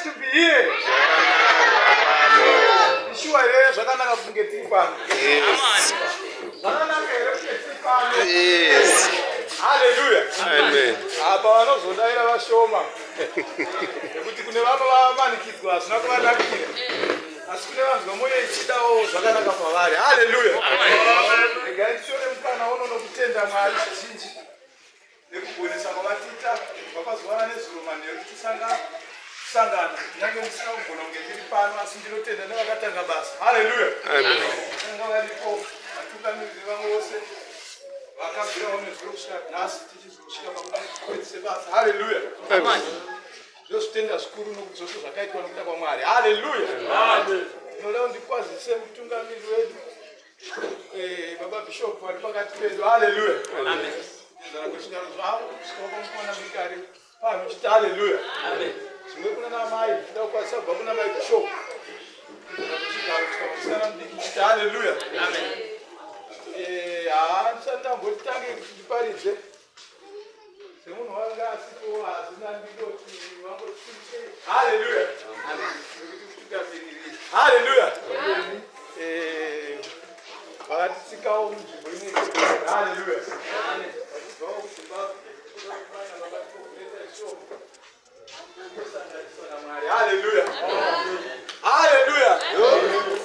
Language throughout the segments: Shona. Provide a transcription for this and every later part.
to be here? Ishuwa here zvakanaka kunge tiri pano? Yes. Zvakanaka here kunge tiri pano? Yes. Hallelujah. Amen. Apa vanozodaira vashoma. Nekuti kune vamwe vamanikidzwa hazvina kuvanakira. Asi kune vanzwa mwoyo ichidawo zvakanaka pavari. Hallelujah. Regai titore mukana uno nokutenda Mwari zvizhinji. Nekugonesa kwavatiita kubva pazuva ranezuro manheru tichisangana kunyange ndisina kugona kunge ndiri pano asi ndinotenda nevakatanga basa. Haleluya. Vanga varipo vatungamiriri vamwe vose vakabvirawo nezuro kusvika nhasi tichizosvika pakuda kupedzise basa. Haleluya. Ndinozvitenda zvikuru nokuti zvose zvakaitwa nokuda kwaMwari. Haleluya. Ndinoda kundikwazise mutungamiriri wedu Eh, baba bishop vari pakati pedu. Haleluya. Amen. Ndizana kwechigaro zvavo kusvika kwamukona mikari pano chiti haleluya. Amen. Zvimwe kuna namai ndida kukwazisa kubva kuna mai bishop. Ndizana kwechigaro kusvika kusikana mudiki chiti haleluya. Amen. Eh, haa ndisati ndamboti tange kuti ndiparidze. Semunhu wanga asipo hazvina ndingoti vangoti haleluya. Nekuti kutungamiriri. Haleluya. Eh, vakatitsikawo munzvimbo ine haleluya. Vachibvawo kuZimbabwe, vakatikokuleta ishoko. Kusanganiswa naMwari. Haleluya. Haleluya. Haleluya.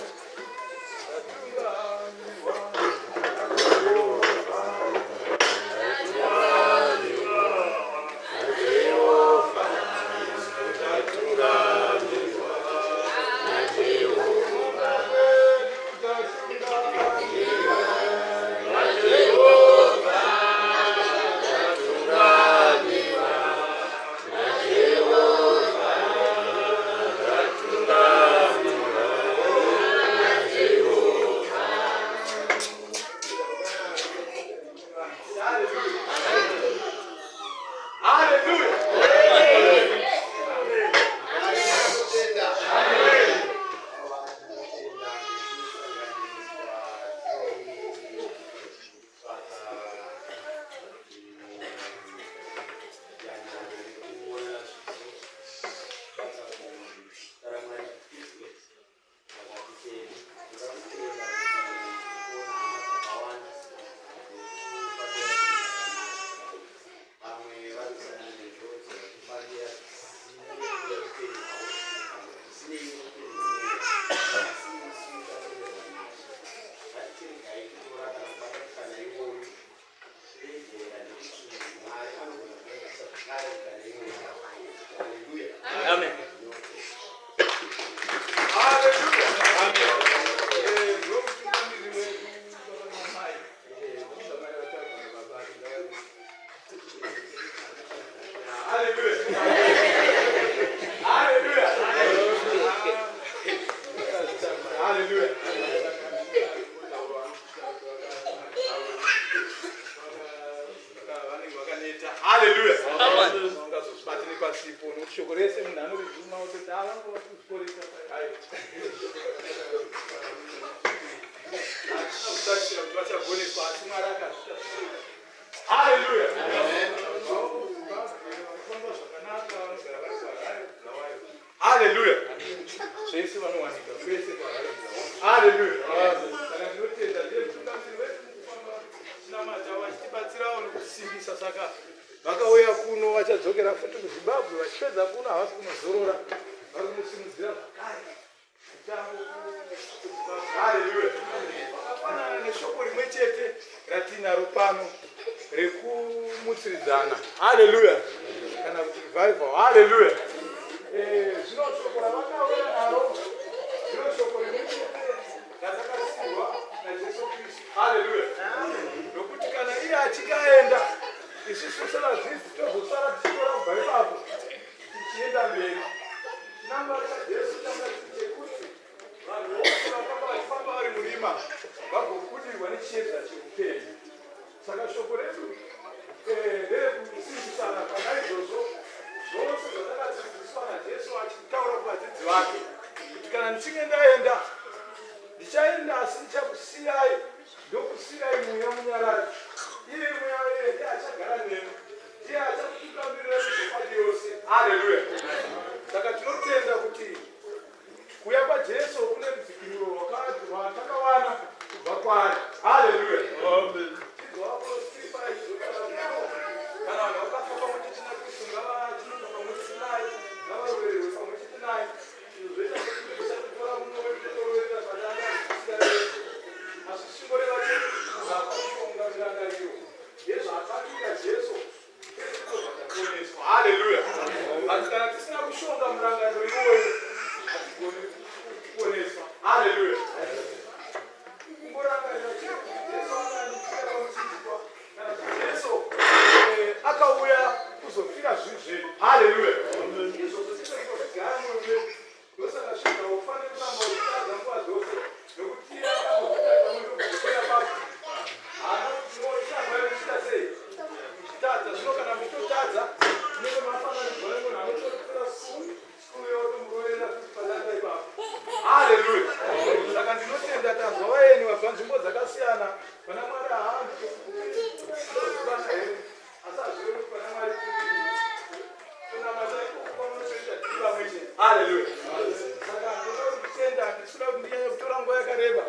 Amen. Haleluya. Eh, ndomutungamiriri wedu baba namai. Eh, ndozvamai vataura nababa ati Haleluya. Haleluya. Haleluya. Vanenge vakaneta. Haleluya. Ungazozvibate nepasipo nokuti shoko rese munhu anorizuma ototi "Ah, vanga vatikuporesa." Aiwa. Hatina kutarisira kuti vachagoneswa asi Mwari akazviita. Haleluya. Vanofamba zvakanaka vanogara vari kuHarare kuBulawayo. Haleluya. Zvese vanowanika kwese kuHarare kuBulawayo. Haleluya. Saka ndinotenda ndiye mutungamiriri wedu mukufamba tinamata vachitibatsirawo nokutisimbisa saka vakauya kuno vachadzokera futi kuZimbabwe vachipedza kuno havasi kunozorora vari kunosimudzira zvakare mutambo kuZimbabwe. Haleluya. Vakafanana neshoko rimwe chete ratinaro pano rekumutsiridzana. Haleluya. Kana kuti revival. Haleluya. Eh, zvino shoko ravakauya naro ndiro shoko rimwe chete ratakasirwa naJesu Kristu. Haleluya. Nokuti kana iye achinge aenda isusu sevadzidzi tozosara tichitora kubva ipapo tichienda mberi. Chinangwa chaJesu changa chiri chekuti vanhu vose vakanga vachifamba vari murima vagobudirwa nechiedza cheupenyu. Saka shoko redu nderekusimbisana pana izvozvo zvose zvatakadzidziswa naJesu achitaura kuvadzidzi vake kuti kana ndichinge ndaenda ndichaenda asi ndichakusiyai ndokusiyirai mweya munyaradzi. Iye mweya iye ndiye achagara nemi, ndiye achakutungamirirai kuzvokwadi yose. Haleluya. Saka tinotenda murangariro iwoyo hatigoni kuponeswa. Haleluya! Kungorangarira chete kuti Jesu akandifira pamuchinjikwa, kana kuti Jesu akauya kuzofira zvivi zvedu. Haleluya! Izvozvo chete kungozvigara mumwoyo medu. Ndosaka zvinhu haufaniri kuramba uchitadza nguva dzose, nokuti iye akambozvita kamwe ndokuzokwira papi. Haana kuti no, icharamba muchiita sei? Muchitadza. Zvino kana muchitotadza, munenge mafananidzwa nemunhu anototora school, school yotomuroverera futi padanda ipapo. Haleluya! Saka ndinotenda tanzwa vaeni vabva nzvimbo dzakasiyana. Pana Mwari haanzi tinozivana here, asi hazvirevi kuti pana Mwari kunamata ikoko kwamunotoita tiri vamwe chete. Haleluya! Saka ndoda kutenda, ndisida kuti ndinyanye kutora nguva yakareba,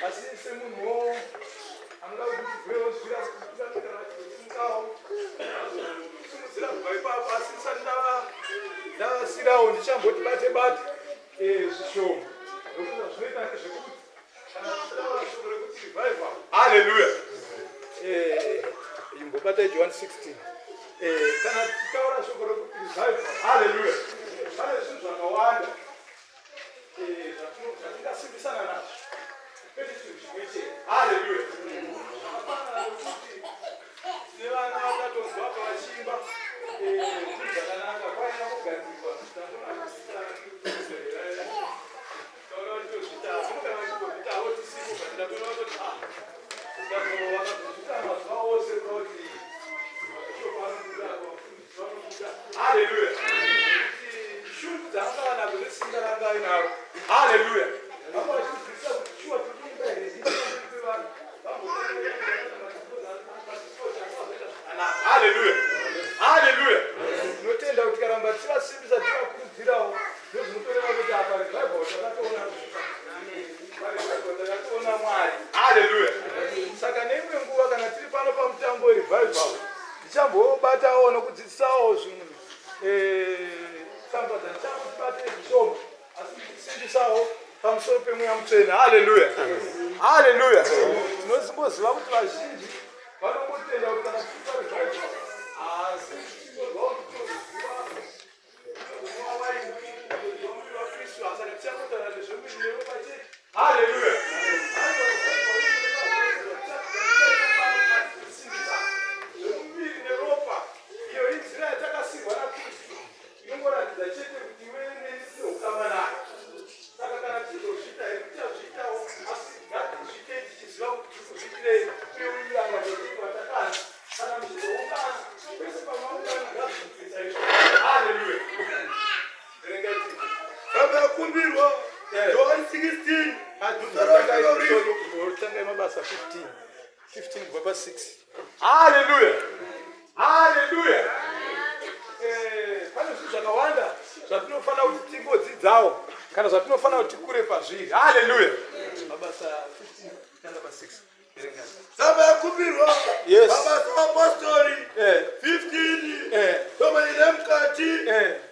asi semunhuwo anoda kuti tibvewo zvira kana vachizosimukawo simudzira kubva ipapo, asi ndisati ndavasirawo ndichamboti bate bate zvishoma, nokuti zvazvinoita ndezvekuti kana tichitaura shoko rekuti revival, haleluya, imbobata John 16, kana tichitaura shoko rekuti revival, haleluya, pane zvinhu zvakawanda zvatingasimbisana nazvo, kwete chinhu chimwe chete. Haleluya! Zvakafanana nokuti tine vana vakatonzwa pavachiimba zvinhu zvakanaka, kwaina kugadzirwa. Taona vachitozvita, asi kana vachimbozvita havo tisipo, but ndatoona vatoti vakazozvita mazuva ose kuda kuti mabhishopu anobuda, vafundisi vanobuda. Haleluya! Kuti shungu dzaanga nadzo nesimba ranga ainaro, haleluya, vanga vachidzidzisa kuti shuwa tiri kuimba here pevanhu. Haleluya, haleluya! Tinotenda kuti tikaramba tichivasimbisa, tichivakurudzirawo, ndozvinotoreva kuti apa revival takatoona, parevival takatoona Mwari. Haleluya! Saka neimwe nguva kana tiri pano pamutambo werevival, ndichambobatawo nokudzidzisawo zvimwe tsamba dzandichambotibate zvishoma, asi ndichisimbisawo pamusoro pemweya mutsvene. Haleluya, haleluya! Tinosimboziva kuti vazhinji vanongotenda kuti kana tiri parevival, asi tichingonzwa kuti toziva kunwa waini, kuziva muviri waKristu, saka tichangotaura nezvemuviri neropa chete. Haleluya! Zvemuviri neropa, iyo inzira yatakasirwa naKristu, inongoratidza chete kuti iwe neni tine ukama naye. Saka kana tichizozviita here, tichazviitawo, asi ngatizviitei tichiziva kuti tiri kuzviitirei, uye umirangariro chete watakanzi kana muchizoungana, pese pamaungana ngazviitisa izvo. Haleluya! Verengai tiri. Vakakumbirwa. John 16, musoro wechikoro. Tangai Mabasa 15 15 kubva pa6. Haleluya, haleluya! Pane zvinhu zvakawanda zvatinofanira kuti tingodzidzawo, kana zvatinofanira kuti tikure pazviri. Haleluya! Mabasa 15 tanga pa6. Verengai. Tsamba yakumbirwa. Mabasa Apostori 15, shoma ine mukati.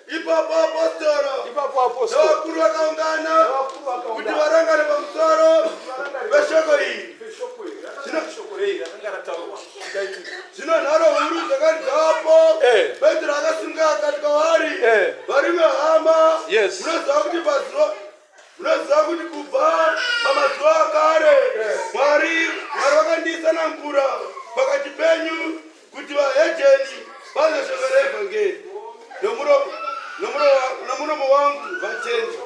Ipapo apostoro Ipapo apostoro navakuru vakaungana navakuru kuti vakaungana varangare pamusoro peshoko iri. Peshoko iri. Rakanga shoko rei rakanga rataurwa? Chikaitika. Zvino nharo huru dzakati dzapo, Petro akasimuka akati kwavari, "Varume hama, munoziva kuti pazuva, munoziva kuti kubva pamazuva akare Mwari vakandisanangura pakati penyu kuti vahedheni vanzwe shoko reevhangeri nomuromo wangu vatende."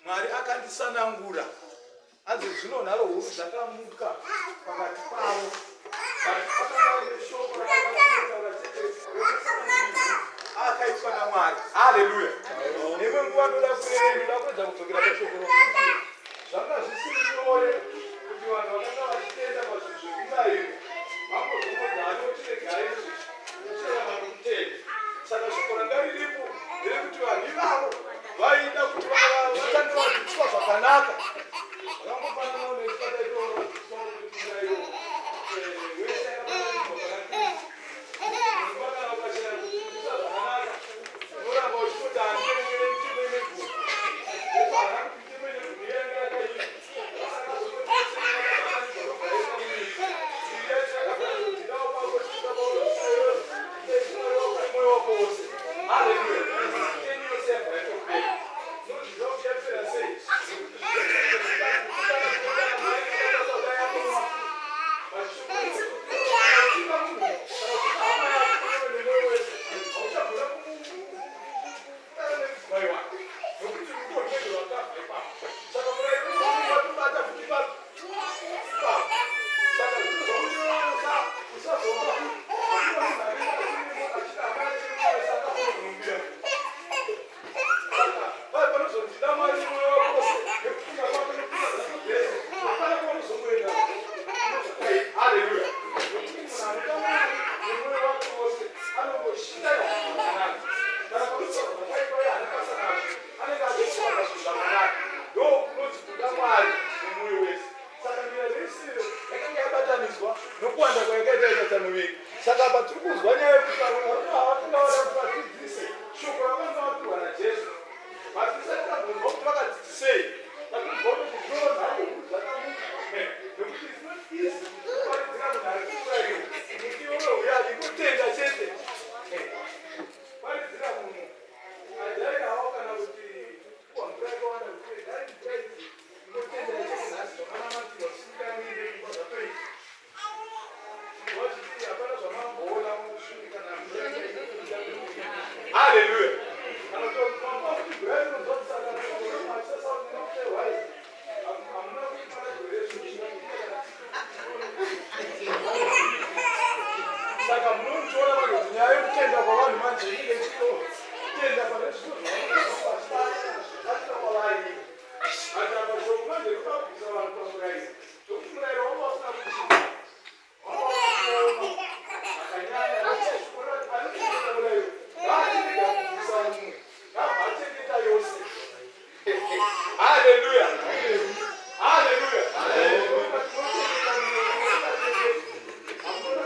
Mwari akandisanangura. Anzi zvino nharo huru dzakamuka pakati pavo. Pakanga neshoko rakataura chete rekusanangurwa akaitwa naMwari. Haleluya! Neimwe nguva ndoda kureve, ndoda kuedza kudzokera pashoko rokuti zvanga zvisiri nyore kuti vanhu vakanga vachitenda pazvinhu zvemurayiro vambozongodza anotiregai izvi, tichirarama nokutenda. Saka shoko ranga riripo nderekuti vanhu ivavo vaida kuti vatange vadzidziswa zvakanaka. Zvakangofananawo nesu pataitovadzidziswa kuti murayiro wese yakabatanidzwa pana Kristu. Nguva kana ukashaya kudzidzisa zvakanaka, unoramba uchingoti handitemo mitemo ine gumi. Jesu haana kuti mitemo ine gumi yanga yakaima, asi akazongoti yese yakabatanidzwa ndobva yaita muviri. Miviri yacho yakafanana kuti dawo pako chikuda Pauro. Apa tiri kunzwa nyaya yekuti vamwe varume ava vakanga vada kuti vadzidzise shoko ravakanga vapiwa naJesu. But tisati tambonzwa kuti vakadzidzisei, takunzwa kuti zvinova nharo huru dzakamuka. Nekuti it's not easy kuparidzira munhu ari kumurayiro kuti iwewe uya ingotenda chete. Paridzira munhu ajairawo kana kuti kuwa mvura yakawanda kuti regai mvura idzi ingotenda chete nhasi zvamanamatirwa simukai muende kumba zvatoita. Hallelujah. Saka munochiona vanhu kuti nyaya yekutenda kwavanhu manje inenge ichitotenda pane zvinhu zvavanozvasina kwavari. But apa shoko manje rinoda kubvisa vanhu pamurayiro. Nokuti murayiro wanga usina kuchinja. Wanga wakaoma zvakanyanya. Anochengeta murayiro ngaachirega kubvisa mumwe. Ngabva achengeta yose. Haleluya. Haleluya. Tinochengeta mumwe usingachengeti. Hamuna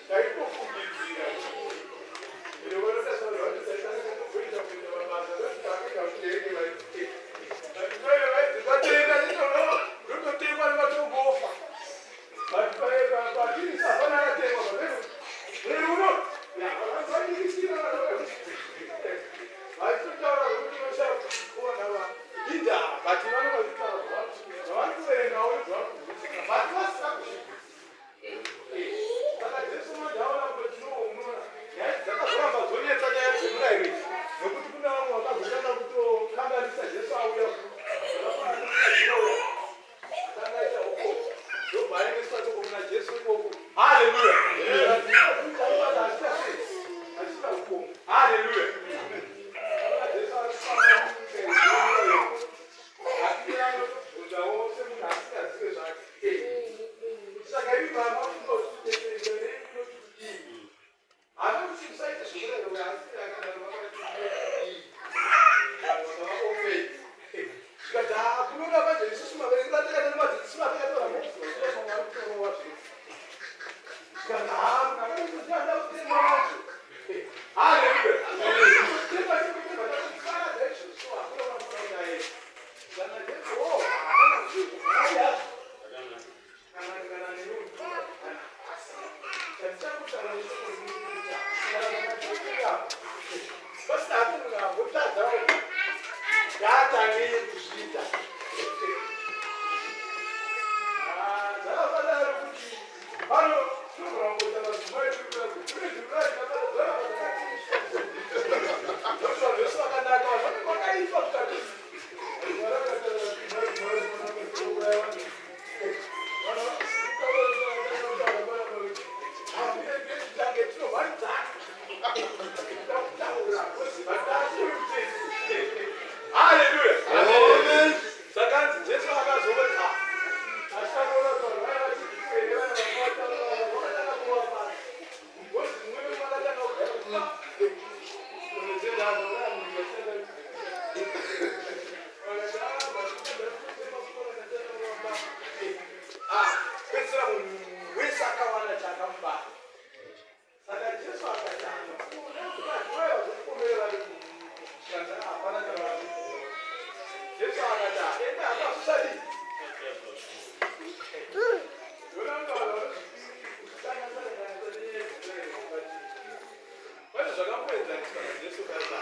Taitofungidzira. Saka Jesu manje aona kuti tinoona nyaya dzakazoramba dzonetsa nyaya dzemurayiro idzi nokuti kune vamwe vakazotanga kutokanganisa Jesu auya atanga aita uko ndobva aendeswa toko kuna Jesu ikoko. Haleluya! Achita uko. Haleluya! Jesu ari kufamba munyika Atinyanotobvunzawo semunhu asingazive zvake. Saka imi mama Haana kuti musaite zvemurayiro asi akadaro vakati vanhu vakava ofei. Zvikati haa kunoona manje isusu maverengero atakaita nemadzidziso atakatora mozvamwe ari kutorowa zvese. Zvikati haa munhu akati anoda kutema manje. Haleluya. Kutema chekutema takuparadza izvozvo hakuna vanofanira kuti aende. Kana Jesu oh hapana hazvo. Sakanzi Jesu akazoti achitaura Pedzisira munhu wese akawana chaakamubata. Saka Jesu akati hapana Jesu akati enda akazvisadii. Pane zvakamboenzaniswa naJesu paya.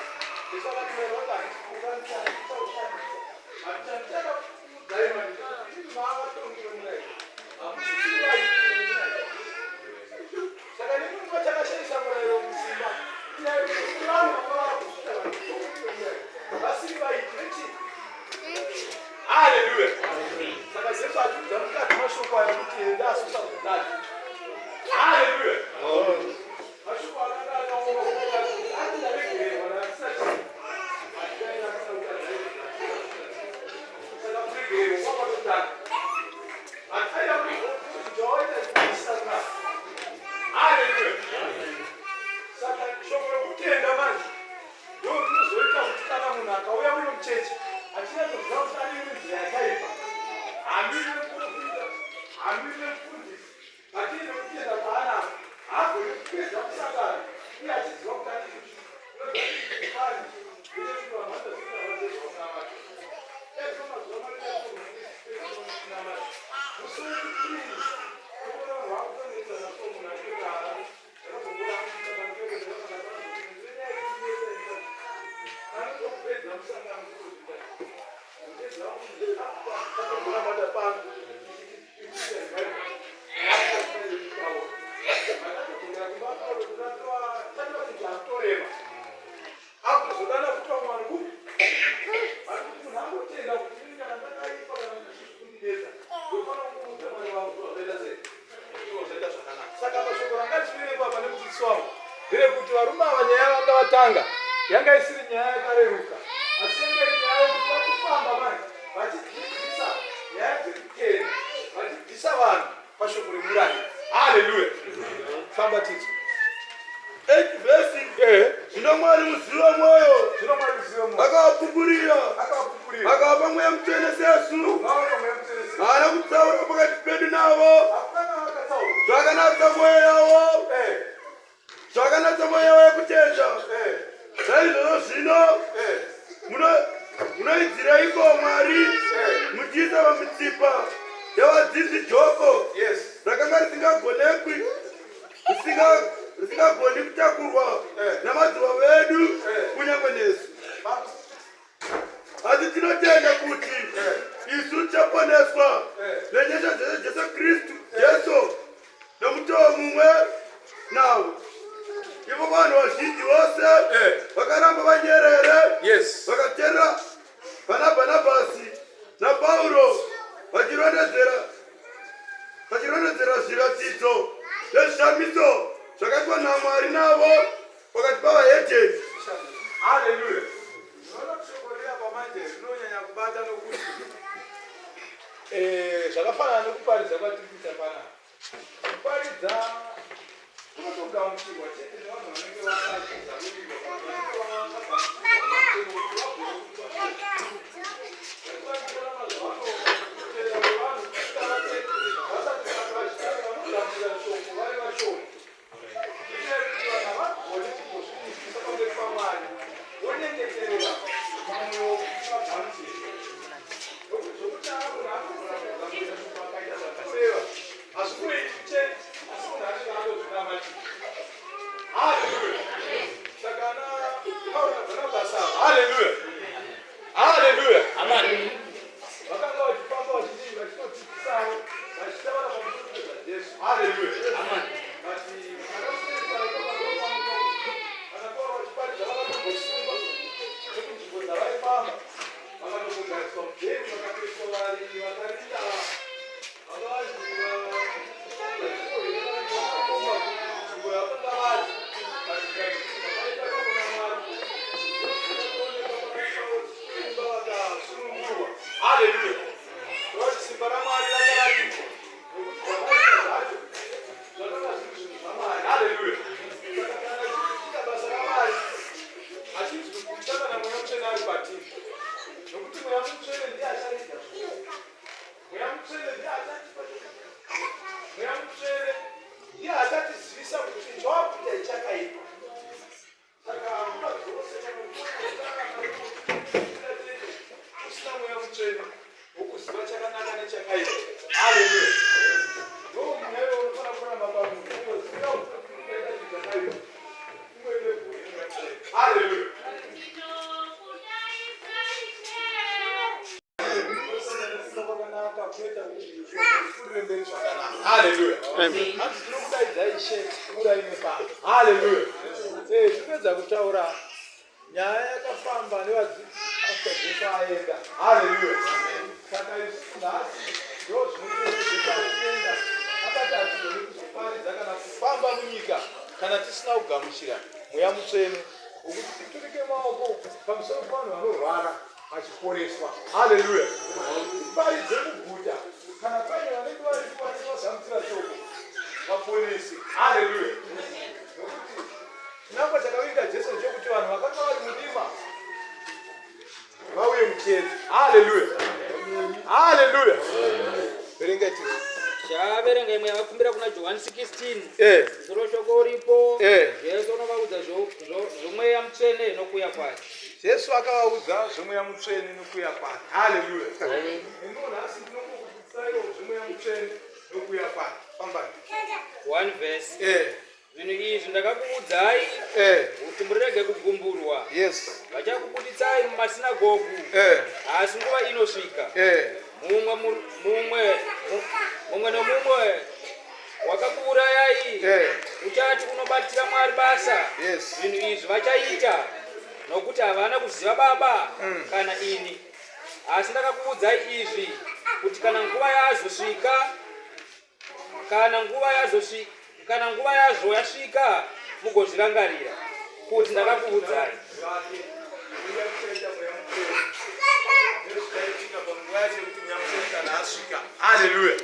Jesu akati mweya wangu handisi kuukanisa, handisi kuushandisa. But chandichakakuudzai manje ndechekuti imi mava vatongi vemurayiro. Hamusisiri vaiti vemurayiro. Saka nemumwe chakashaisa murayiro musimba inyaya yekuti kune vanhu vanga vakuita vatongi vemurayiro vasiri vaiti vechii? Haleluya! Saka Jesu achiudza mukadzi mashoko aya kuti enda asi usazodada. Haleluya! Mashoko akanga akaoma kumukadzi kuti ati ndaregererwa ndasina chii. But asina kutadza Saka kuregererwa kwakatotanga. But aida kuti chawaita chisana. Haleluya! Saka shoko rokutenda manje ndorinozoita kuti kana munhu akauya muno muchechi achinyatsoziva kuti ari nzira yakaipa, hamiri. Saka mashoko ranga richiverengwa pane mudzidzisi wangu nderekuti varume ava nyaya yavanga vatanga yanga isiri nyaya yakareruka, asi yanga iri nyaya yekuti vari kufamba manje vachidzidzisa nyaya dzekutenda, vachidzidzisa vanhu pashoko remurayiro. Haleluya! Famba tidzo. 8 vhesi. Zvino Mwari muzivi wemwoyo. Zvino Mwari muzivi wemwoyo. Akavapupurira. Akavapupurira. Akavapa Mweya Mutsvene sesu. Akavapa Mweya Mutsvene sesu. Haana kutsaura pakati pedu navo. Hakuna akatsaura. Zvakanatsa mwoyo yavo. Zvakanatsa mwoyo yavo yekutenda. Saizvozvo zvino munoidzireiko Mwari muchiisa pamitsipa yavadzidzi joko rakanga risingagonekwi, risingagoni kutakurwa namadzibaba edu kunyange nesu. Asi tinotenda kuti isu tichaponeswa nenyasha dzese Jesu Kristu, Jesu nomutoo mumwe navo. Ivo vanhu vazhinji vose vakaramba vanyerere, vakateerera vana Bhanabhasi naPauro vachirondedzera vachirondedzera zviratidzo nezvishamiso zvakaitwa naMwari navo pakati pavahedheni. Haleluya. Unoona kuti shoko riya pamanje rinonyanya kubata nokuti zvakafanana nekuparidza kwatiri kuita panapa. Kuparidza kunotogamuchirwa chete nevanhu vanenge vakazarurirwa kana vanenge vagamuchirwa kuti vagone kupa shoko. Nekuti mazuva ano kutenda kwevanhu kusvika vasati vachitanga vanogamuchira shoko vari vashoma. Inyaya yekuti vanhu havagoni kumbozvininipisa pamberi paMwari vonyengeterera mwoyo wokuti vagamuchire. Nokuti zvokuti munhu anogona kugamuchira shoko akaita zvakareva hazvingoiti chete, asi munhu anenge atozvinamatira. Haleluya! Saka ana Pauro naBhanabhasi ava, haleluya, haleluya, vakanga vachifamba vachidii, vachitodzidzisawo, vachitaura pamusoro pezvaJesu. Haleluya! But akamuendesa ikoko kana Pauro vachiparidza, vakatombosungwa nekunzvimbo dzavaifamba, vakatombogariswa mujeri, vakatoiswa varindi vakarinda vanga vakakomba nzvimbo yavakanga vari. But vakaita kuna Mwari, zvakaonekwa pakati pavo simba, vakasunungurwa. Haleluya! Nokuti simba raMwari rakaratidzwa nekuti zvavaita zvacho zvakanga zviri zvinhu zvaMwari. Haleluya! Saka kana tichiita basa raMwari, hatizi kuita kana Mweya Mutsvene ari patiri, nokuti Mweya Mutsvene ndiye acharidza zvinhu. Mweya Mutsvene ndiye achatipa chokuita. Mweya Mutsvene ndiye achatizivisa kuti chinhu chawakuita ichi chakaipa. Saka nguva dzose kana uchiona usina Mweya Mutsvene wokuziva chakanaka nechakaipa, haleluya, ndo mweya iwo unofanira kuramba pamunhu ungoziva kuti ukaita chinhu chakaipa, ungoende kure Mweya Mutsvene. Haleluya! Kwakanaka kunoita kuti zvipfuurire mberi zvakanaka. Haleluya! Hanzi tinokudaidza Ishe kurai nepano. Haleluya! Tipedza kutaura nyaya yakafamba nevadzidzi after Jesu aenda. Haleluya! Saka isu nhasi ndo zvinoita Jesu achienda, akati hatigoni kuzoparidza kana kufamba munyika kana tisina kugamuchira Mweya Mutsvene wokuti titurike maoko pamusoro pevanhu vanorwara vachiporeswa. Haleluya! Tiparidze muguta kana paine vanenge varipo vanenge vagamuchira shoko vaponese. Haleluya! Nokuti chinangwa chakavinga Jesu ndechokuti vanhu vakanga vari mudima vauye muchiedza. Haleluya! Haleluya! Verengai tisi. Chaverenga imwe yavakumbira kuna Johani 16. Zuro shoko uripo. Jesu unovaudza zvoMweya Mutsvene nokuuya kwake. Jesu akavaudza zvoMweya Mutsvene nokuuya kwake. Haleluya! Neniwo nhasi ndinokukudzidzisaiwo zvoMweya Mutsvene nokuuya kwake. Fambai. 1 verse. Zvinhu izvi ndakakuudzai kuti murege kugumburwa. Vachakubuditsai mumasinagogu, asi nguva inosvika mumwe mumwe mumwe nomumwe wakakuurayai uchati unobatira Mwari basa. Zvinhu izvi vachaita nokuti havana kuziva Baba kana ini. Asi ndakakuudzai izvi kuti kana nguva yazosvika, kana nguva yazosvika, kana nguva yazvo yasvika, mugozvirangarira kuti ndakakuudzai. Haleluya.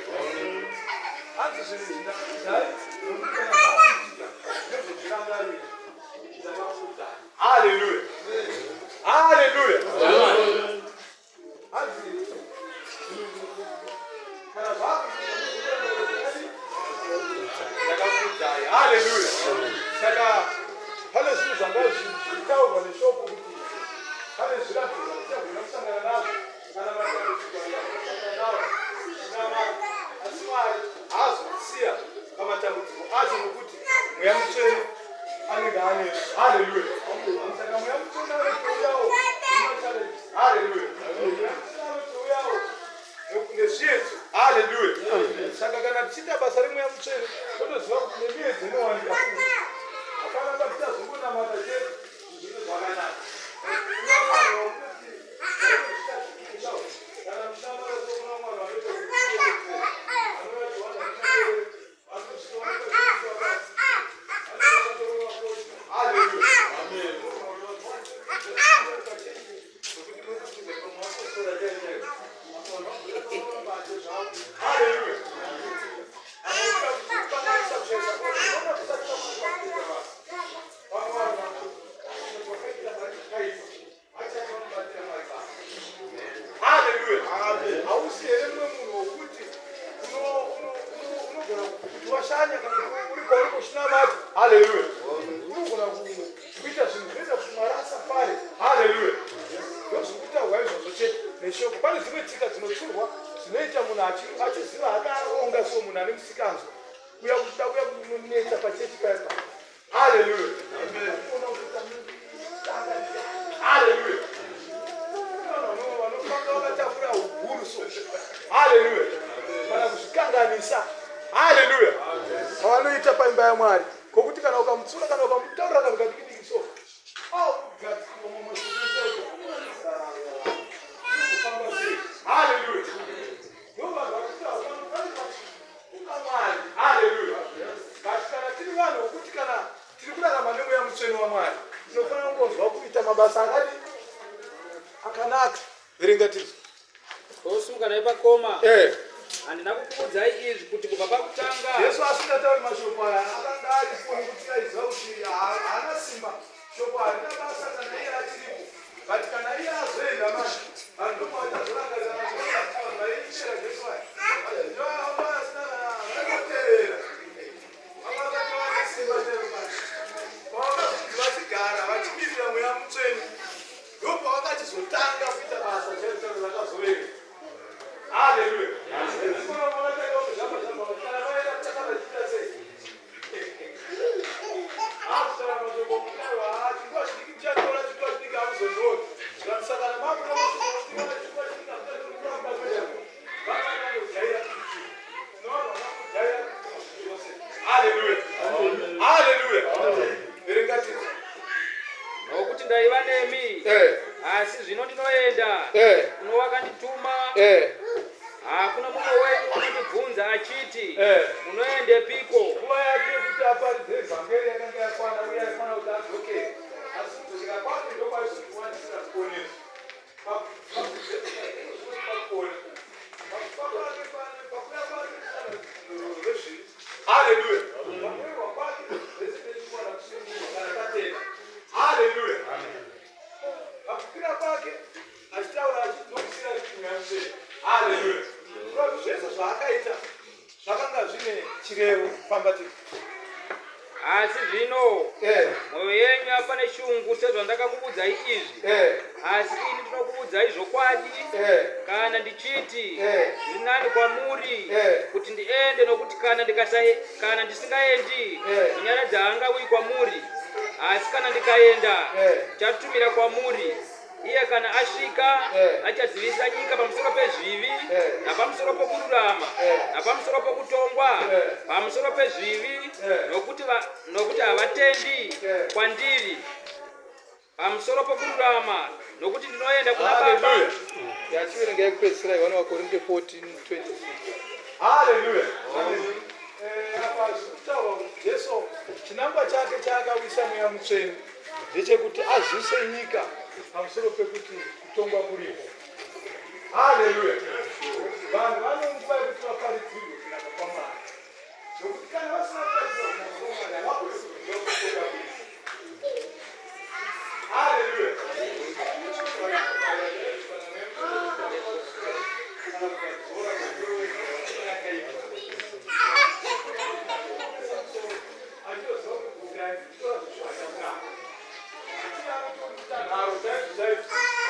Hanzi zvinhu izvi ndakakuudzai nokuti kana zvakuitika mugozvirangarira kuti ndakakuudzai. Haleluya. Haleluya. Hanzi kana zvakuitika ndakakuudzai. Haleluya. Saka pane zvinhu zvanga zvichitaurwa neshoko kuti pane zviratidzo zvatichagona kusangana nazvo kana matambudziko atasangana nawo tinamata, asi Mwari haazotisiya pamatambudziko acho nokuti Mweya Mutsvene anenge anesu. Haleluya. Saka Mweya Mutsvene anotouyawo nemachallenges. Haleluya. Mweya Mutsvene anotouyawo nezviedzo. Haleluya. Saka kana tichiita basa reMweya Mutsvene, totoziva kuti nemiedzo inowanika futi. Hapana patichazongonamata chete zvinhu zvakanaka. Haleluya. Hausi here mumwe munhu wokuti unogona kuti washanya kana kuti uri kwauri kuchinamata? Haleluya. Unogona kuita zvinhu zvinoita kuti Mwari asafare. Haleluya. Ndozviri kutaurwa izvozvo chete neshoko. Pane dzimwe tsika dzinotsurwa zvinoita munhu achiziva akaronga, so munhu ane musikanzwa kuya kuda kuya kunonetsa pachechi paya pa. Haleluya. Haleluya. Vanofamba vakatakura uguru so. Haleluya. Kana kuzvikanganisa. Haleluya. Pavanoita paimba yaMwari. Kokuti kana ukamutsura kana ukamutaurira kana kadikidiki so. Augadzirwa mamwe. Kufamba sei? Haleluya. Ndo vanhu vari kutaura Mwari. Haleluya. But kana tiri vanhu vokuti kana tiri kurarama neMweya Mutsvene waMwari, tinofanira kungonzwa kuita mabasa akadi akanaka. Verenga tizvo. Tosimuka naye pakoma. Handina kukuudzai izvi kuti kubva pakutanga. Jesu asingatauri mashoko aya akanga aripo nekuti aiziva kuti haana simba. Shoko harina basa kana iye achiripo, but kana iye azoenda manje, vanhu ndopavachazorangarira. Vanhu vaiitera Jesu aya vazhinji vaitotevera, vavakati vane simba chairo. Pavakazonzi vachigara vachimirira Mweya Mutsvene, ndopavakachizotanga kuita basa chairo chairo rakazovereka. Haleluya. Vakatanga kuzhamba zhamba kana vaenda kutanga vachiita sei? Akutaura mashoko kudaro, chinguva chidiki ndichatora, chinguva chidiki hamuzondioni. Saka kana makuda mashoko okuti kana chinguva chidiki hamuchazokuramba, vakangojaira. Tinovanhu vakangojaira zvose. Haleluya, haleluya. Verenga tizvo. Nokuti ndaiva nemi, asi zvino ndinoenda kuno wakandituma. Hakuna mumwe wenyu unondibvunza achiti, "Unoendepiko?" Nguva yake yekuti aparidze evhangeri yakanga yakwana uye aifanira kuti adzokere, asi kudzokera kwake ndokwaizotiwanisira ruponeso. Pakupona pakufa kwake, pakuya kwake rwezvivi. Haleluya. Pakuerwa kwake zvese techikwana kusunungurwa kana tatenda. Haleluya. Pakukwira kwake achitaura achiti, "Nokusira Mweya Mutsvene." Haleluya. Zvese zvaakaita zvakanga zvine chirevo. Famba tiri. Asi zvino mwoyo yenyu yafa neshungu sezvandakakuudzai izvi. Asi ini ndinokuudzai zvokwadi, kana ndichiti zviri nani kwamuri kuti ndiende, nokuti kana kana ndisingaendi, Munyaradzi haangauyi kwamuri, asi kana ndikaenda, ndichatumira kwamuri. Iye kana asvika, achazivisa nyika pamusoro pezvivi, napamusoro pokururama, napamusoro pokutongwa, pamusoro pezvivi, nokuti havatendi kwandiri, pamusoro pokururama, nokuti ndinoenda kuna Baba. Yachiverenga yekupedzisira, Yohana vaKorinte 14:26. Haleluya. Apa zviri kutaurwa kuti Jesu chinangwa chake chaakawisa Mweya Mutsvene ndechekuti azivise nyika pamusoro pekuti kutongwa kuripo. Haleluya. Vanhu vane nguva yekuti vaparidzirwe kunaka kwaMwari, nokuti kana vasina kuparidzirwa kunaka kwaMwari, havagoni kuziva kutonga kuripo. Haleluya.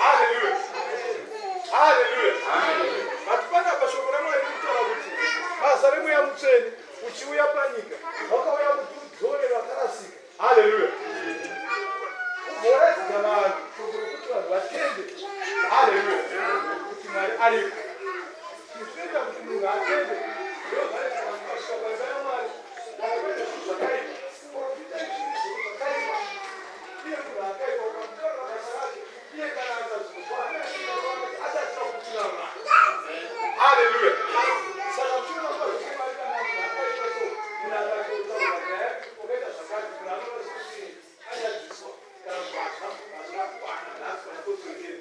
Haleluya, haleluya. But panapa shoko raMwari rikutaura kuti basa reMweya Mutsvene uchiuya panyika, wakauya kuti udzore vakarasika. Haleluya. Ugoratidza vanhu shoko rokuti vanhu vatende, haleluya, kuti Mwari ariko. Zvinoita kuti munhu atende ndozvaisvika paimba yaMwari kana kuita zvinhu zvakaipa. Profita zvinhu zvakaipa, iye munhu akaipa, ukamutaurira basa racho, iye kana akazozwa achatira kutina Mwari. Haleluya. Saka muchiona kuti kana munhu akaipa, so munhu akatotaura nyaya, wakaita zvakati, munhu anoona sekuti anyadziswa kana kuti hazvina kukwana nhasi pachikotsokeri.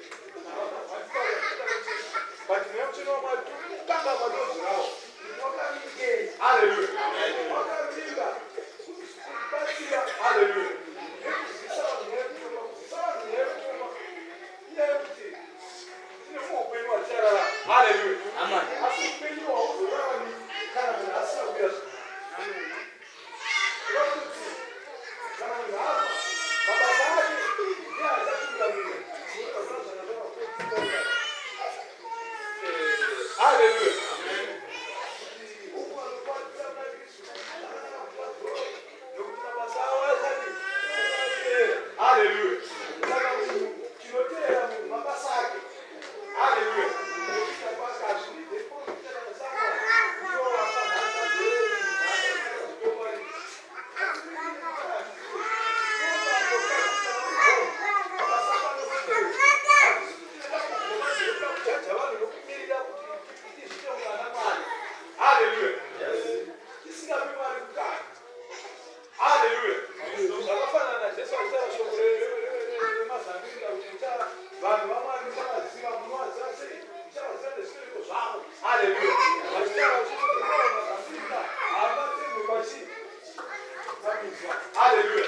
But Mweya Mutsvene waMwari tokanga madonzo rawo wakamingei? Haleluya. Wakavinga kubatsira, haleluya, nekuzivisa vanhu nyaya yekutongwa. Kuzivisa vanhu nyaya yekutongwa inyaya yekuti tine muupenyu hwatichararama. Haleluya. Asi upenyu hwauzorarami kana munhu asina kuita zvakanaka. Kuti kana munhu afa, mabasa ake ndiye achatungamira. Haleluya. Kuti huku vanokwatisa muna Kristu zvakanaka kuvadzora, nokuti mabasa avo achadi. Haleluya. Saka munhu, chinoteera munhu mabasa ake. Haleluya. Nekuita kwake hazvidide profita kana Samuel ndiwo wafa nhasi adzorere munhu nhasi. Kujaja vanhu nokumirira kuti izvite mwana Mwari. Haleluya. Tisingapi Mwari kukana. Haleluya. Zvakafanana naJesu achitaura shoko remazambiringa kuti vanhu vaMwari muchavaziva. Munovaziva sei? Muchavaziva nezvibereko zvavo. Haleluya. Vachitaura vachiti mazambiringa haangatemwi pachii? Paminzwa. Haleluya.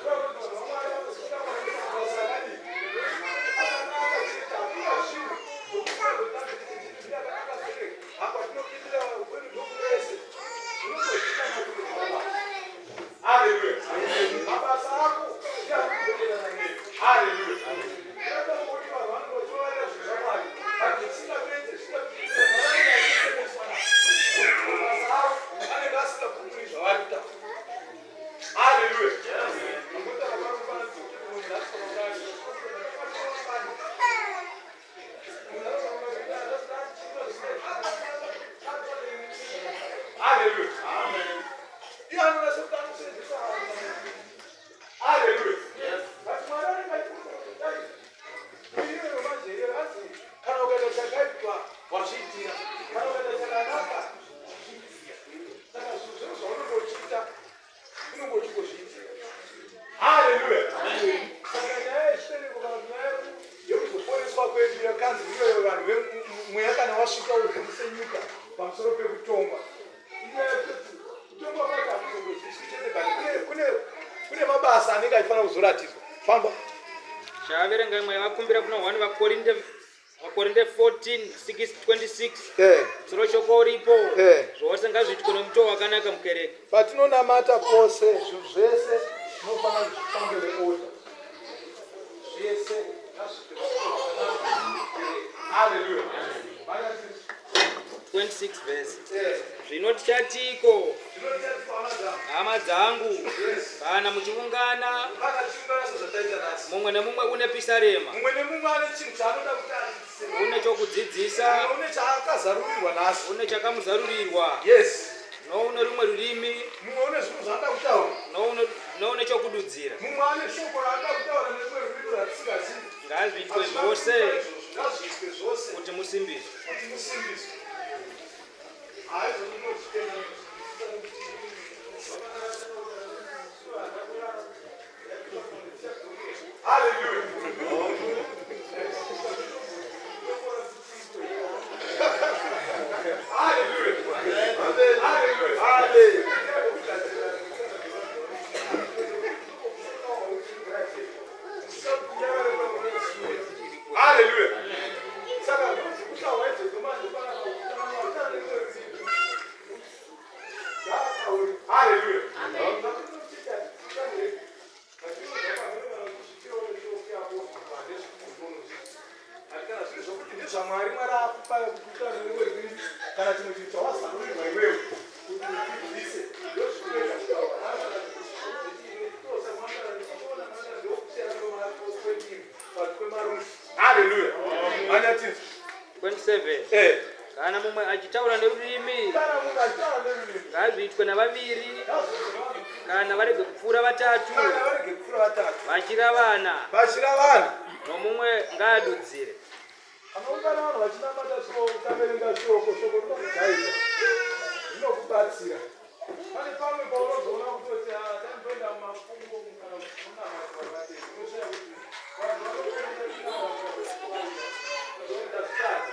Vanhu vaMwari vanozvita mabasa akadii? Akanaka chete. Hakuna zvinhu zvokuti apa tinopindira kwedu ndokurese zvinongozikanwa kuti mabasa. Haleluya. Mabasa ako ndianokuenderana newe. Haleluya. Kuti vanhu vanenge vachivavarira zvinhu zvaMwari, but zvisingapedze zvisingapedze, mabasa avo anenge asingabvumiri zvavari kutaura. Haleluya. Angotaura pano mufananidzo kuti munhu nhasi pamakari Haleluya. Iye anoona sekuti anosenzesa vanhu. Haleluya. But Mwari anenge achikuudza kuti dai iyoyo manje iyoyo anzi kana ukaita chakaipa wazviitira, kana ukaita chakanaka wazviitira. Saka zvinhu zvose zvaunenge uchiita unenge uchingozviitira. Haleluya. Saka nyaya yezvibereko kana kuti nyaya yekuzoponeswa kwedu yakanzi iyoyo vanhu mweya kana wasvika uzivise nyika pamusoro pekutongwa. Inyaya yekuti kutongwa kwacho hakuzongozviswi chete, but kune mabasa anenge achifanira kuzoratidzwa. Famba. Chaverenga imwe yavakumbira kuna 1 vaKorinte. Vakorinde 14 6 26 Eh. Musoro shoko uripo. Eh. Zvose ngazviitwe nomutoo wakanaka mukereke. Patinonamata pose zvinhu zvese zvinofanira kuti zvifambe neorder. Zvese ngazviitwe nomutoo wakanaka mukereke. Hallelujah. 26 verse. Eh. Zvino tichatiko Zvino tichati hama dzangu. hama dzangu Yes. kana muchiungana Kana tichiungana sezvataita nhasi. mumwe nemumwe une pisarema Mumwe nemumwe ane chinhu chaanoda kuti adzidzise. une chokudzidzisa Mumwe une chaakazarurirwa nhasi. une chakamuzarurirwa Yes. noune rumwe rurimi Mumwe une zvinhu zvaanoda kutaura. noune chokududzira Mumwe ane shoko raanoda kutaura nerumwe rurimi ratisingazivi. ngazviitwe zvose Ngazviitwe zvose kuti musimbiswe kuti musimbiswe. Haizvo ndinozvitenda. Hallelujah. Hallelujah. Hallelujah. Hallelujah. Hallelujah. Saka kutaura izvozvo manje panapa kutaura Hallelujah. Zvamwari Mwari akupa kuti utaure nerimwe rurimi kana chimwe chinhu chawazarurirwa iwewe kuti udzidzise ndozvinoita kutaura. Hallelujah. Anyatinzwa. 27 Eh. Kana mumwe achitaura nerurimi Kana munhu achitaura nerurimi ngazviitwe navaviri ngazviitwe kana varege kupfuura vatatu kana varege kupfuura vatatu vachiravana vachiravana nomumwe ngaadudzire. Anoungana vanhu vachinamata so ukaverenga shoko shoko rinokugaidha rinokubatsira pane pamwe paunozoona kutoti ah, taimboenda mumafungo kana munamati wakati unoshaya kuti vanhu vanozoita zvisati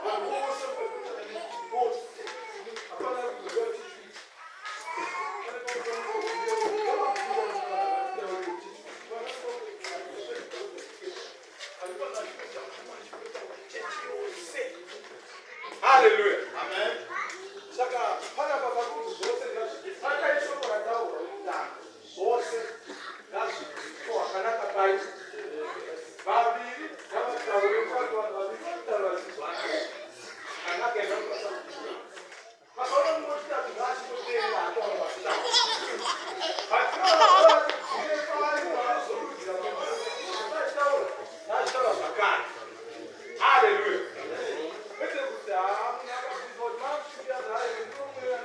vanhu vose vose hapana kuziva chichi Hallelujah. Amen. Saka panapa pakunzi zvose ngazviitwe. Saka ishoko rataurwa rekutanga. Zvose ngazviitwe wakanaka pai. Vaviri ngavataure kwati vanhu vaviri vanotaura vachinzwana. Kanaka enda kunokwanisa kuita. Vakaona mumwe wechitatu ngaachingoteerera ataura vakutanga. Patinoona zvine pavari vanozodudzira vachitaura ngachitaura zvakare. Hallelujah. Kwete kuti haa munhu akabvunzwa kuti mamusvikira zvayo ndinomwira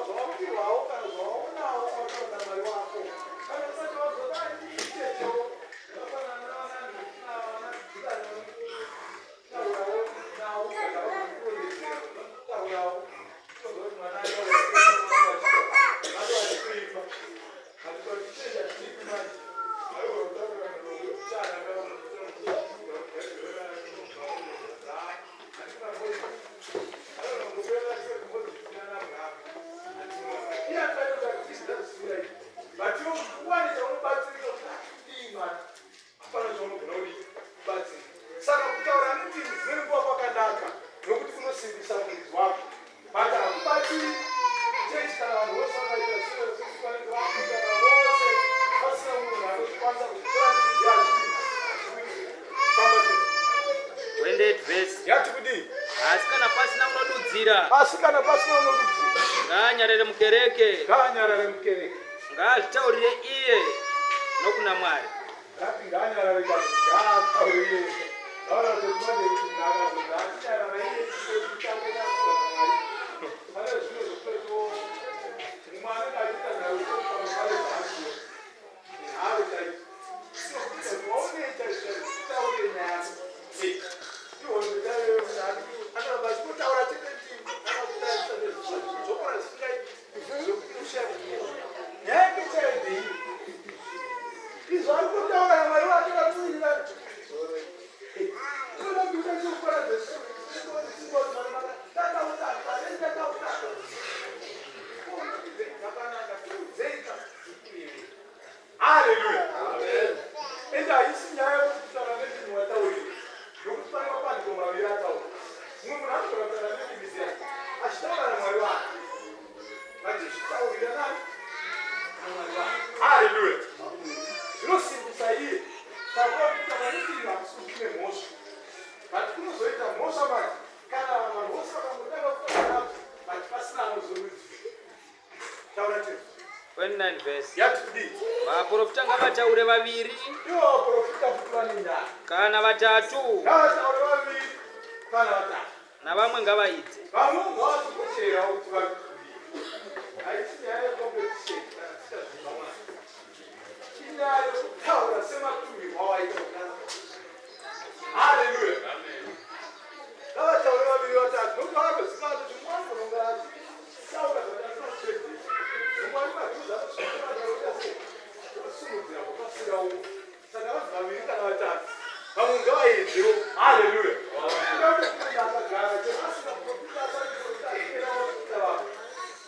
zvawapiwawo kana zvawaonawo kwataura Mwari wako. Kana usati wazwa dai ichechewo zvakafanana navanhu taurawo nawo kana vakukurondedzera taurawo tonzwa kuti mwana ataura kuimba hatikuita chii manje saka kutaura nendimi dzimweni nguva kwakanaka nokuti kunosimbisa muridzi wako but hakubatsiri chechi kana vanhu vose vakaita sekuvanenge vakuita kana vose pasina munhu anokwanisa kutora ndimi yacho famba chete 28 verse yati kudii Asi kana pasina unodudzira asi kana pasina unodudzira ngaanyarare mukereke ngaanyarare mukereke ngaazvitaurire iye nokuna Mwari. Ngati ngaanyarare kana ngaataurire iye ngaona kuti manje kuti munhu akazozi achinyarara iye chitange chakuwa naMwari pane zvimwe zvokutotiwo mumwe anenge achiita nharo pamwe pane zvaasiyo nharo chaidzo sinokuita kuti waonei chaizvo chaizvo titaurire nyaya ihondo chaiyo anoramba achingotaura chete ndimi akakutarisa nezvokora zvisingaiti zvokuti ushaya kuti nyaya yake chaiyo ndeiyi izvo ari kutaura naMwari wake vakuwirirana 29 verse. Yati kudii? Vaprofita ngavataure vaviri Ivo vaprofita futi vane nyaya. kana vatatu, Ngavataure vaviri kana vatatu. navamwe ngavaidze. Vamwe ngavachikocherawo kuti vari kudii. Haisi nyaya yecompetition kana tichaziva Mwari. Inyaya yekutaura sematumirwo awaita kudaro. Haleluya. Ngavataure vaviri vatatu nokuti vakazoziva kuti Mwari unonga achitaura zvakasina kupedzisa. Mwari madhuze anosvika sei? Osimudzira kukasira uko. Saka vanzi vaviri kana vatatu. Vamwe ngavaedzewo. Haleluya. Kunyange kuti akagara chero asina kuprofita asati kuprofita achierawo kuita vamwe.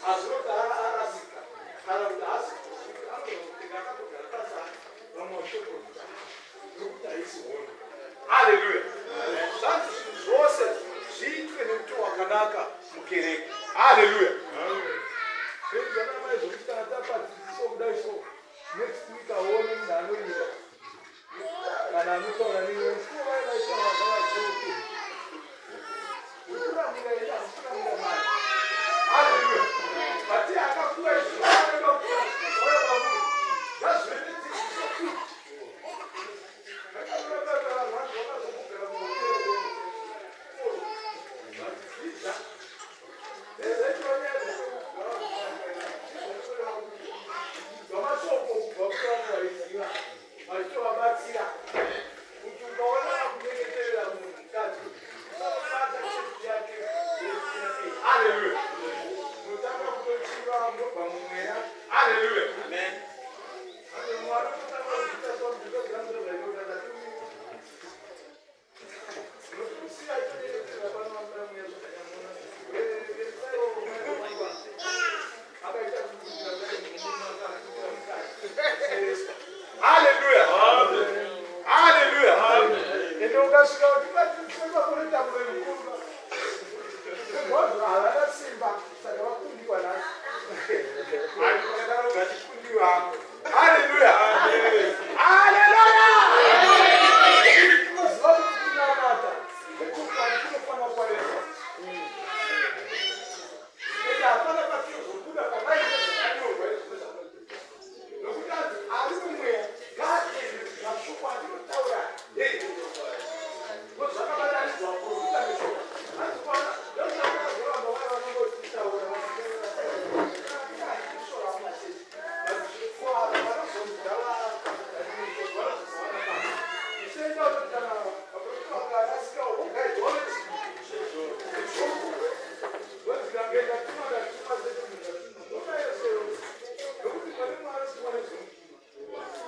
Hazvinoti arasika kana kuti haasi kuprofita anogona kutenga akatogara pasana vamwe vachitoprofita nokuti haisi hondo. Haleluya. Zvanzi zvinhu zvose zviitwe nemutoo wakanaka mukereke. Haleluya. Zvinhu zvakanaka zvokuti kana tapadzidziso kudai so next week aone munhu anoimba kana anotaura newe sio vaya vaitaura ngavazoke ukuramira ine hamukuramira mari. Haleluya. But iye akakura izvo anoda kuti zvauya kwamuri ngazvive nedzidziso futi. Vamashoko kubva kuvanhu vaiziva vachitovabatsira kuti ukaona akunyengeterera munhu mukadzi usanobata chest yake. Haleluya. Unotanga kutochiva munobva mumweya. Haleluya. Mwari unotanga kuita Haleluya. Haleluya. Ende ukasvika kuti batsirwa muroi mukuru. Bhodho havana simba saka vakundiwa nhasi. Vachikundiwa. Haleluya. Haleluya. Tinoziva kuti kunamata kwechokwadi kunofanira kwaitwa. Ende hapana patinozobuda pamaine zvakanyorwa izvo zvakaitwa. Nokuti anzi ari mumweya ngaatende kuti mashoko andinotaura zvakabatanidzwa profita neshoko. Hanzi kuona ndozvakazoramba vaya vanongotitaura vachishora mumachechi. Ava vanozonzwa vanozowana pano. Isenga kuti kana vaprofita vakarasikawo vogaidwa neshoko. Vanzi ndatuma ndatuma zete munhu ndatuma. Ndokayeseyo. Nokuti pane Mwari tumwa nezvomutuma.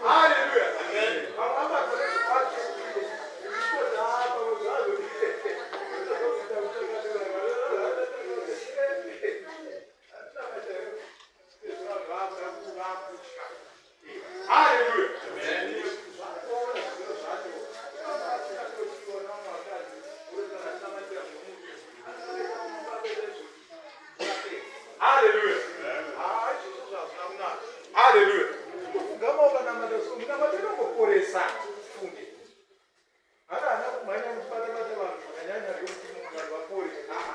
Haleluya. Vamwe vabata nezvacho. Zvichitoti haa pamwe zvazvo. Haleluya. Haleluya. Ah, izvozvo zvazvina kunaka. Haleluya. Kugama ukanamata so munamata inongoporesa funge. Hana hana kumhanya muchibata-bata vanhu zvakanyanya zvekuti vanhu vapore. Ah.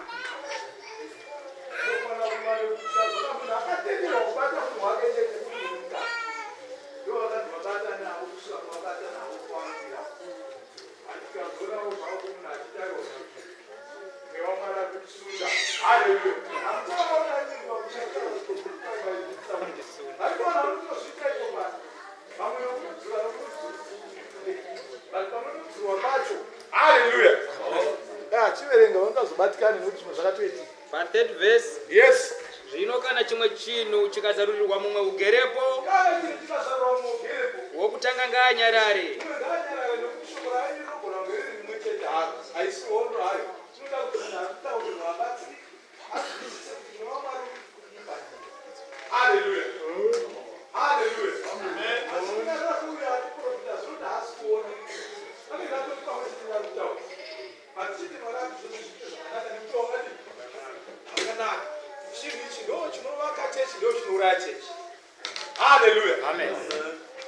Unofanira kuva nekuti munhu akatenderwa kubata munhu wake chete kuti mukati. Ndo vakanzi vabata navo kusvika pavabata navo pavanokwira. Hatikazonawo zvavo munhu achitaurwa Mweya waMwari ari kutisunda. Haleluya. Hamutovaona arikuona anotosvika ipo pasi. Vamwe vanodzura vanodzura. Vanhu panonodzurwa pacho. Haleluya. Ah, chiverenga vangazobatikana nekuti zvimwe zvakatoitika. Pa third verse. Yes. Zvino kana chimwe chinhu chikazarurirwa mumwe ugerepo, Kana chinhu chikazarurwa mumwe ugerepo, wokutanga ngaanyarare. Mumwe ngaanyarare nekuti shoko raini rinogona kunge riri rimwe chete haro. Haisi hondo hayo. Tinoda kuti munhu ari kutaurirwa abatsirike. Azwisise kuti mweya waMwari uri kudii panyika. Haleluya. Haleluya. Asi kunyarara kuuya achiprofita zvinoti haasi kuona. Anenge atori pamwe chete neari kutaura. But chete Mwari ati zvose zviite zvakanaka nekuti wakadii? Wakanaka. Chinhu ichi ndo chinovaka chechi ndo chinouraya chechi. Haleluya. Amen.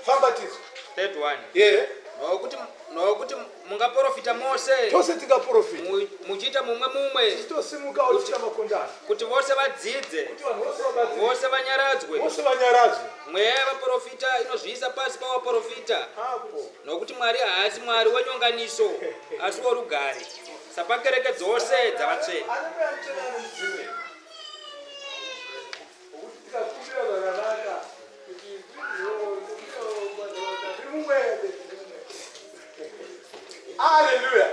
Famba tidzo. Third one. Yeah. Nokuti nokuti mungaprofita mose Tose tingaprofita. Muchiita mumwe mumwe. Tichitosimukawo tichiita makondano. Kuti vose vadzidze. Kuti vanhu vose vabatsirike. Vose vanyaradzwe. Vose vanyaradzwe. Mweya yavaprofita inozviisa pasi pavaprofita. Apo. Nokuti Mwari haasi Mwari wenyonganiso, asi worugare, sapakereke dzose dzavatsvene. Ane mweya mutsvene ane mudzimu here? Wokuti tikakumbira zvakanaka kuti tiri mumweya. Haleluya.